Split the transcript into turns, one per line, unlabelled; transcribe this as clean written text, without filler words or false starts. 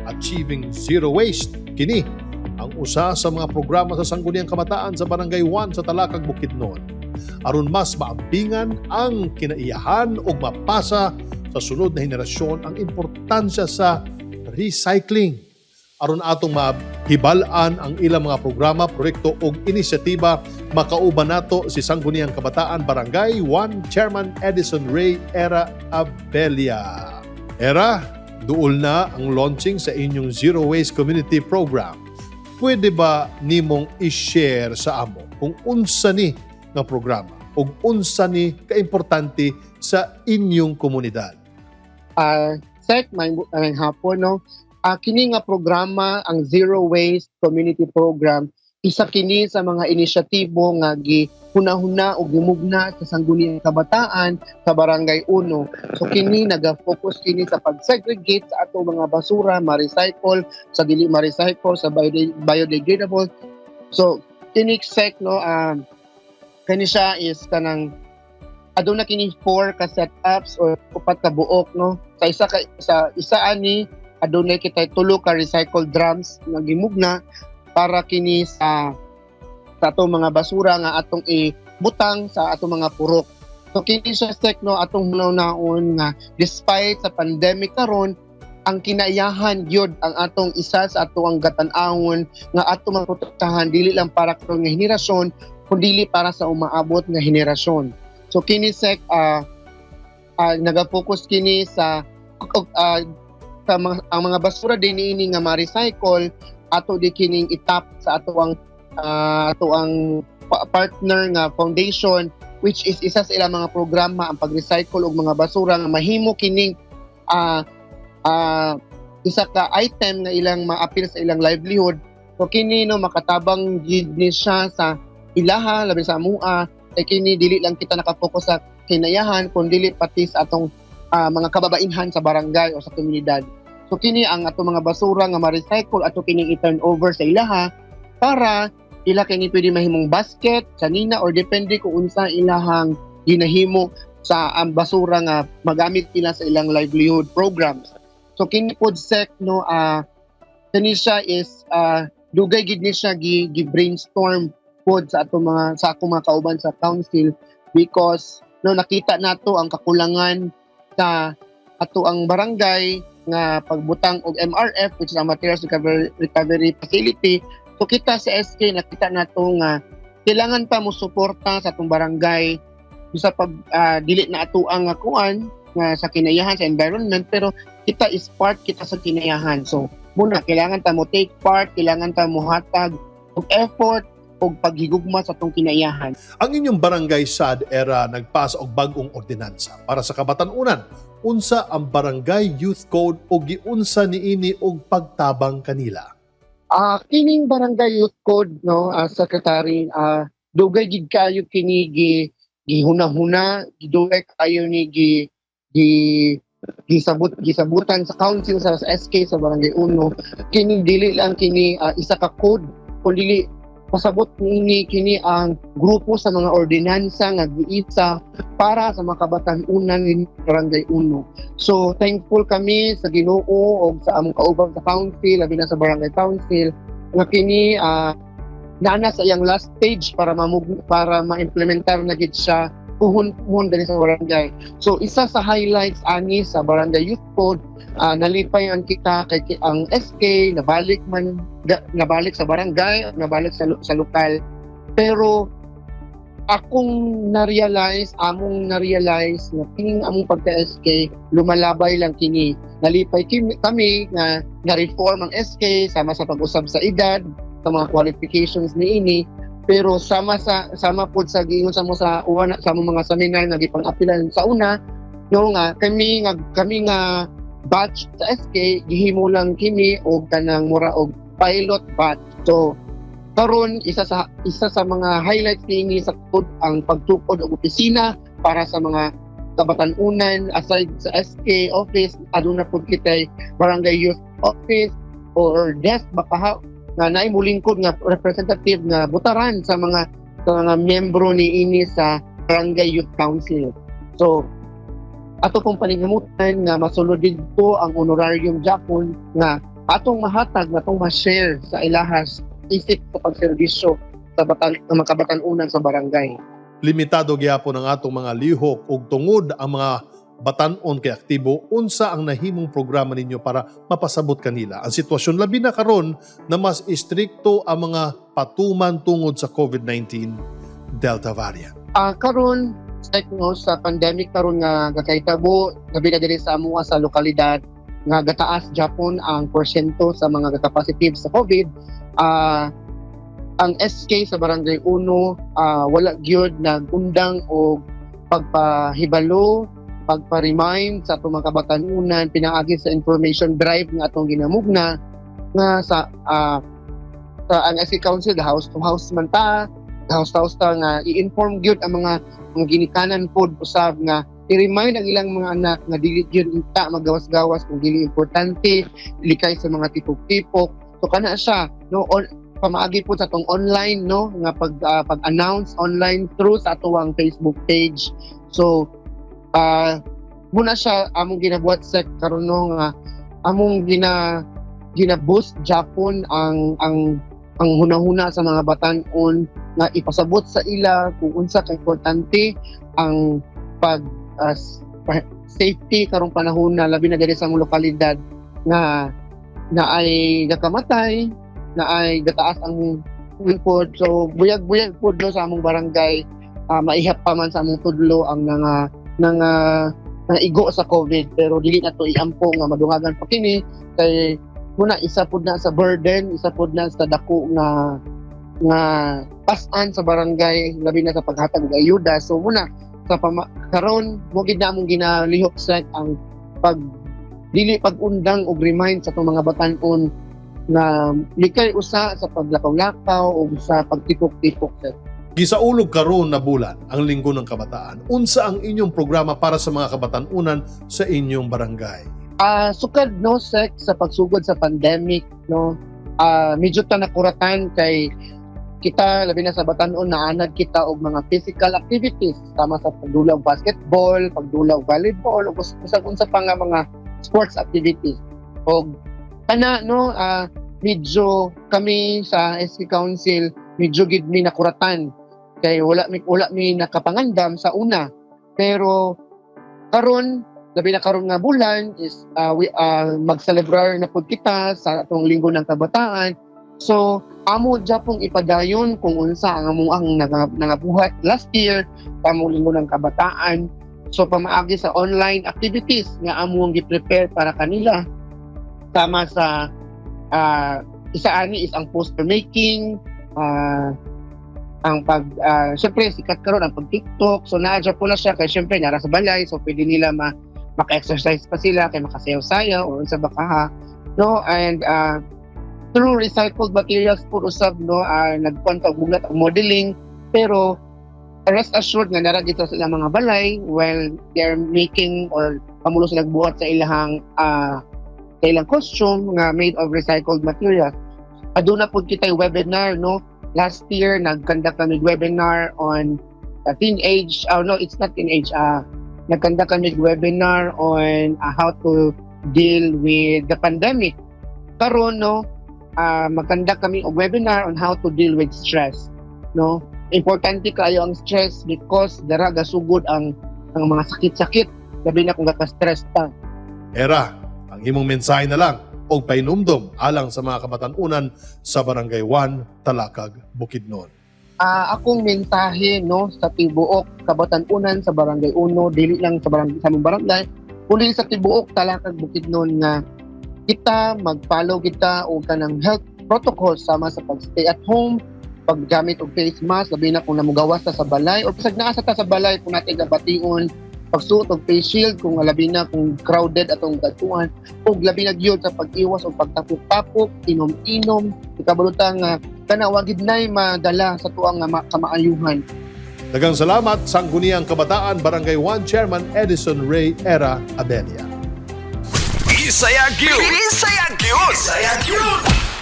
Achieving Zero Waste. Kini ang usa sa mga programa sa Sangguniang Kabataan sa Barangay 1 sa Talakag, Bukidnon. Aron mas maampingan ang kinaiyahan ug mapasa sa sunod na henerasyon ang importansya sa recycling. Aron atong mahibal-an ang ilang mga programa, proyekto ug inisyatiba, makauban nato si Sangguniang Kabataan Barangay 1 Chairman Edison Ray Era Abelia. Era, duol na ang launching sa inyong Zero Waste Community Program. Pwede ba nimong i-share sa amo kung unsa ni nga programa ug unsa ni kaimportante sa inyong komunidad?
Sec, may hapon, no? Kini nga programa, ang Zero Waste Community Program, isa kini sa mga inisyatibo nga gihuna-huna o gimugna sa Sangguniang Kabataan sa Barangay 1. So kini naga-focus kini sa pag-segregate sa atong mga basura, ma-recycle, sa dili ma-recycle, sa biodegradable. So kini, Sec, no, kini siya is kanang aduna kini four ka setups or upat ka buok, no. Sa isa ani, adunay kita tulo ka recycled drums nga gimugna para kini sa atong mga basura nga atong ibutang sa atong mga purok. So kini siya, Sec, no, atong hunaw-naon nga despite sa pandemic karon, ang kinaiyahan gyud ang atong isa sa atong gatan-awon nga atong maprotektahan, dili lang para karon nga henerasyon kundi para sa umaabot nga henerasyon. So kini, Sec, naga-focus kini sa mga, ang mga basura din niini nga ma-recycle, ato di kining itap sa ato ang partner nga foundation, which is isa sa ilang mga programa ang pag-recycle og mga basura nga mahimo kining isa ka item nga ilang maapil sa ilang livelihood. So kini, no, makatabang gid ni siya sa ilaha, labi sa amua, kay kini dili lang kita nakapokus sa kinayahan kundi pati sa atong mga kababainhan sa barangay o sa komunidad. So kini ang atong mga basura nga ma-recycle, ato kining i-turn over sa ilaha para ila kini pwede mahimong basket, sanina or depende kung unsa ilahang ginahimo sa ang basura nga magamit nila sa ilang livelihood programs. So kini pod, Sec, no, kini siya is dugay gid ni siya gi brainstorm pod sa atong mga sa akong mga kauban sa council because, no, nakita nato ang kakulangan sa ato ang barangay nga pagbutang og MRF, which is ang Materials Recovery Facility. So kita sa SK, nakita nato nga kailangan pa mo suporta sa atong barangay sa pag dili na ato ang kuan nga sa kinayahan, sa environment, pero kita is part kita sa kinayahan. So muna kailangan ta mo take part, kailangan ta mo hatag og effort og paghigugma sa atong kinayahan.
Ang inyong barangay sad, Era, nagpasa og bag-ong ordinansa para sa kabatan-unan. Unsa ang Barangay Youth Code o giunsa niini og pagtabang kanila?
Kining Barangay Youth Code, no, Secretary, dugay gid kayo kini gi gihuna-huna, dugay kayo ni gi gi gisabot gisabutan sa council sa SK sa Barangay 1. Kini dili lang kini isa ka code kundi pasabot niini kini ang grupo sa mga ordinansa nga giisa para sa mga kabatan-unan ni Barangay 1. So thankful kami sa Ginoo og sa among kauban sa council, labi na sa barangay council, nga kini naa na sa iyang last stage para ma-implementar na gid siya puhon-puhon diri sa barangay. So isa sa highlights ani sa Barangay Youth Code, nalipay ang kita kay ang SK nabalik man nabalik sa barangay, nabalik sa lokal. Pero akong na-realize, among na-realize na kining among pagka-SK, lumalabay lang kini. Nalipay kami nga na-reform ang SK sama sa pag-usab sa edad, sa mga qualifications niini, pero sama pod sa giingon sa mo sa una sa among mga seminar nga gipang-apilan sa una, no, nga kami nga batch sa SK, gihimo lang kini og kanang mura og pilot batch. So karon isa sa mga highlights niini sa code ang pagtukod og opisina para sa mga kabatan-unan. Aside sa SK office, aduna pud kitay barangay youth office or desk baka nga naay mulingkod nga representative nga butaran sa mga miyembro niini sa Barangay Youth Council. So ato pong paningkamutan nga masulod didto ang honorarium japon nga atong mahatag, atong ma-share sa ilahas isip sa pagserbisyo sa batan mga kabatan-unan sa barangay.
Limitado gyapon ang atong mga lihok ug tungod ang mga batan-on kay aktibo, unsa ang nahimong programa ninyo para mapasabot kanila ang sitwasyon, labi na karon na mas istrikto ang mga patuman tungod sa COVID-19 Delta variant?
Karon sek, no, sa pandemic karon nga gakahitabo, labi na diri sa amoa sa lokalidad nga gataas japon ang porsyento sa mga gaka-positive sa COVID, ang SK sa Barangay 1 wala gyud nagundang og pagpahibalo, pagpa-remind sa atong mga kabatan-unan pinaagi sa information drive nga atong ginamugna nga sa ang SK Council, the house to house man ta, house to house ta nga i-inform gyud ang mga ginikanan pod usab nga i-remind ang ilang mga anak nga dili gyud unta magawas-gawas kung dili importante, likay sa mga tipok-tipok. So kana siya, no, on, pamaagi po sa atong online, no, nga pag-announce online through sa atoang Facebook page. So muna siya among ginabuhat sa karon, no, nga among gina boost japon ang hunahuna sa mga batan-on nga ipasabot sa ila kung unsa ka importante ang pag safety karong panahon na, labi na diri sa among lokalidad nga na ay gakamatay, na ay gataas ang pod. So buyag-buyag pod, no, sa among barangay, maihap pa man sa among tudlo ang nga igo sa COVID, pero dili na to iampo nga madungagan pa kini kay muna isa pud na sa burden, isa pud na sa dako nga nga pas-an sa barangay, labi na sa paghatag og ayuda. So muna sa karon mo gid na among ginalihok sa ang pag dili pag-undang og remind sa atong mga batan-on na likay usa sa paglakaw-lakaw o sa pagtipok-tipok, sir.
Gisaulog karon na bulan ang Linggo ng Kabataan. Unsa ang inyong programa para sa mga kabatan-unan sa inyong barangay?
Sukad, no, sek, sa pagsugod sa pandemic, no, medyo ta nakuratan kay kita, labi na sa batan-on, naanad kita og mga physical activities tama sa pagdula og basketball, pagdula og volleyball ug usag unsa pa nga mga sports activities. Og kana, no, medyo kami sa SK Council medyo gid mi nakuratan kay wala mi nakapangandam sa una. Pero karon, labi na karon nga bulan is we magcelebrar na pud kita sa atong Linggo ng Kabataan. So amo japong ipadayon kung unsa ang among ang nangabuhat last year sa among Linggo ng Kabataan. So pamaagi sa online activities nga among gi-prepare para kanila, sama sa isa ani is ang poster making, ang pag syempre sikat karon ang pag TikTok. So naa po na siya kay syempre nara sa balay, so pwede nila maka-exercise pa sila kay makasayaw-sayaw or unsa ba kaha, no? And through recycled materials po usab, no, nagkuan pa og buglat ang modeling, pero rest assured nga nara dito sa ilang mga balay while they're making or pamulo sila buhat sa ilang costume nga made of recycled materials. Aduna pud kitay webinar, no. Last year nag-conduct kami og webinar on teenage, oh no, it's not teenage, nag-conduct kami og webinar on how to deal with the pandemic. Karon, no, mag-conduct kami og webinar on how to deal with stress, no. Importante kayo ang stress because dara gasugod ang mga sakit-sakit, labi na kung gaka-stress ta.
Era, ang imong mensahe na lang o painumdum alang sa mga kabatan-unan sa Barangay 1, Talakag, Bukidnon.
Akong mensahe, no, sa tibuok kabatan-unan sa Barangay 1, dili lang sa barangay, sa among barangay, kundi sa tibuok Talakag, Bukidnon, nga kita mag-follow kita og kanang health protocols sama sa pag-stay at home, paggamit og face mask labi na kung namugawas ta sa balay or bisag naa sa ta sa balay kung natin gabation, pagsuot og face shield kung labi na kung crowded atong gadtuan, ug labi na gyud sa pag-iwas og pagtapok-tapok, inom-inom. Ikabalo ta nga kana wa gid nay madala sa tuang nga kamaayuhan.
Daghang salamat, Sangguniang Kabataan Barangay 1 Chairman Edison Ray Era Abelia.
Bisaya gyud. Bisaya gyud. Bisaya gyud.